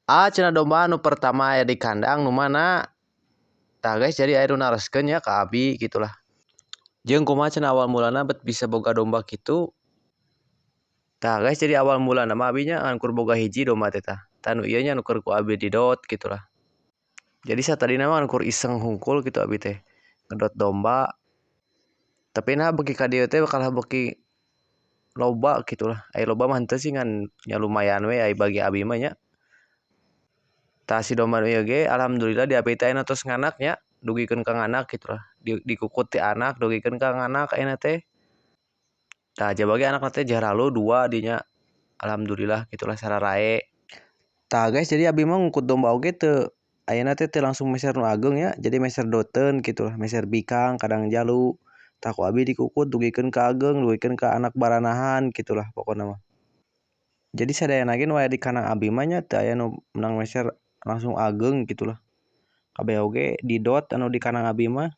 Ah, cenah domba nu pertama aya di kandang nu mana? Tah guys, jadi aya nu naroskeun nya ka abi gitulah. Jeung kumaha cenah awal mulana bet bisa boga domba kitu? Tah guys, jadi awal mulana mah abi nya ngan kur boga hiji domba teh tah. Tah nu ieu nya nu keur ku abi didot gitulah. Jadi satadina mah ngan kur iseng hungkul gitu abi teh ngedot domba. Tapi nah beuki ka dieu teh kalah beuki loba gitulah. Ai loba mah henteu sih, ngan nya lumayan we ai bagi abi mah nya. Tah, si domba nu ieu ge alhamdulillah di abi teh ayeuna tos nganak nya, dugikeun ka nganak gitulah. Dikukut ti anak dugikeun ka nganak ayeuna teh. Tah, jaba ge anakna teh jaralu dua dinya. Alhamdulillah gitulah, sararae. Tah guys, jadi abi mah ngukut domba oge teu ayeuna teh teu langsung meser nu ageung nya, jadi meser doteun gitulah, meser bikang kadang jalu. Tah, ku abi dikukut dugikeun ka ageung, dugikeun ka anak baranahan gitulah pokona mah. Jadi sadayana ge nu aya di kandang abi mah nya teu aya nu meunang meser langsung ageung gitulah. Kabeh oge didot anu di kandang abi mah.